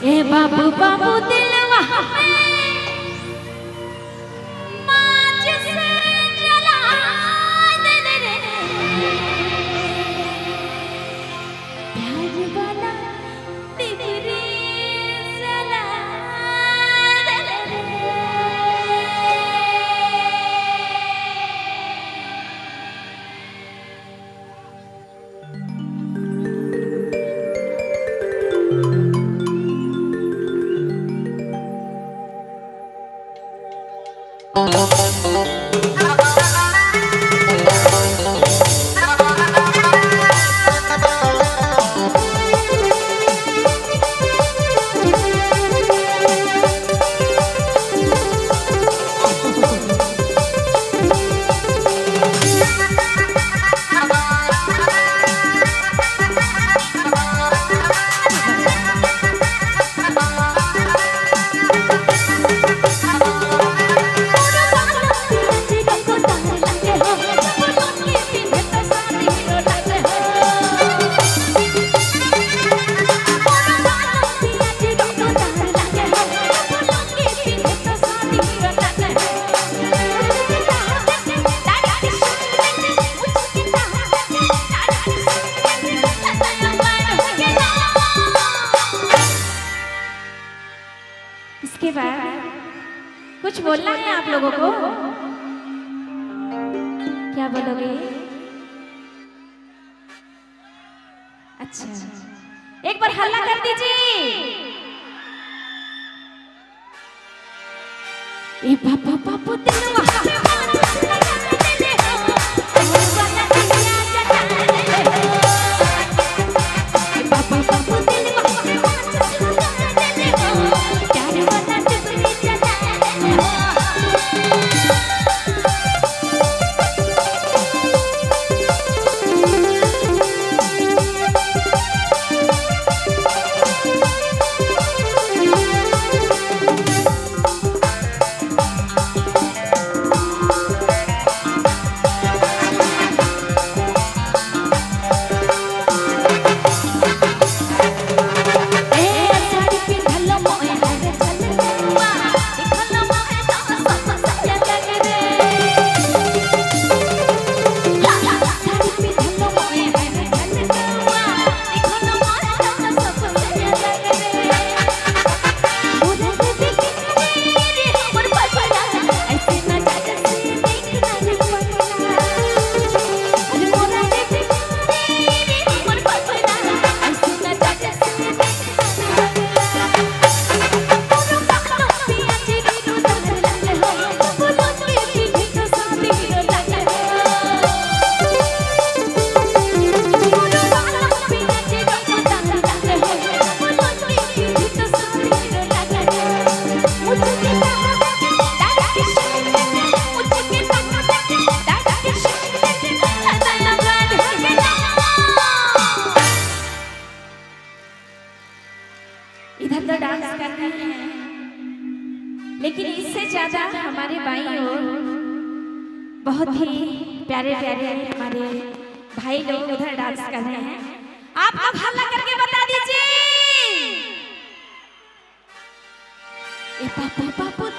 ए बाबू बाबू दिलवा माचिस जला दे रे, प्यार वाला डिबरी जला दे रे। इसके बाद कुछ बोलना है आप लोगों को? क्या बोलोगे? अच्छा, एक बार हल्ला कर दीजिए। ए बाबा बाबू दिलवा इधर तो डांस कर रहे हैं, लेकिन इससे ज्यादा हमारे भाई और बहुत ही प्यारे प्यारे हमारे भाई लोग उधर डांस कर रहे हैं। आप लोग हल्ला करके बता दीजिए। ए पापा पापा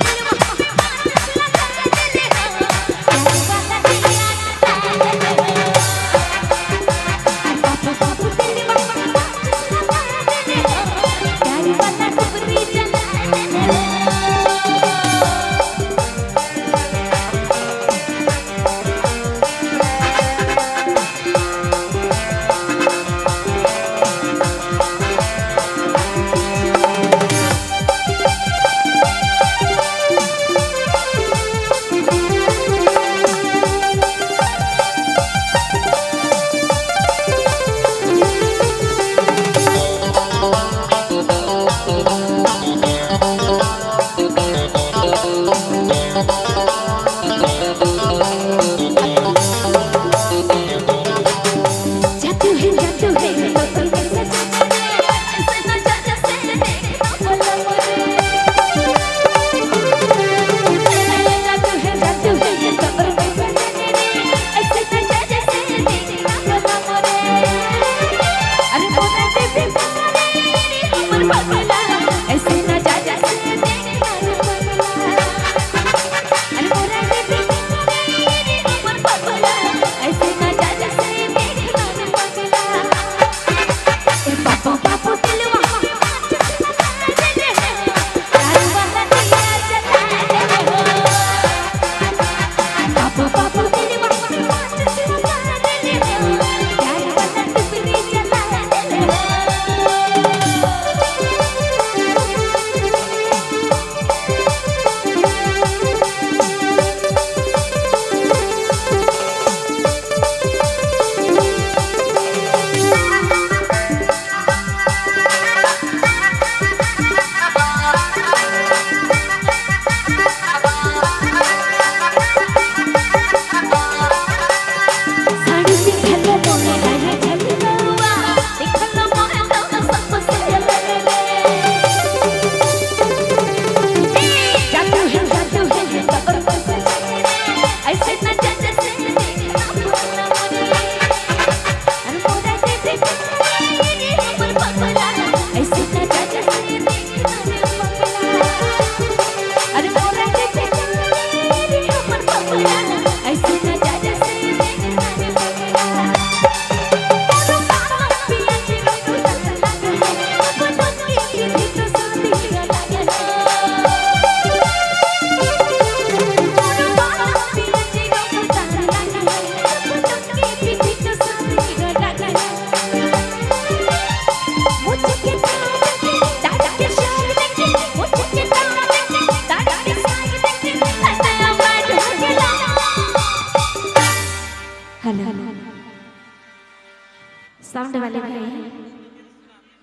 है,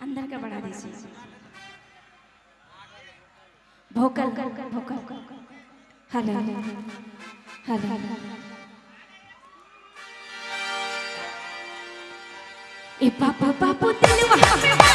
अंदर का बढ़ा दीजिए। Vocal, vocal. Hello, hello. ए बापू, बापू, दिलवा।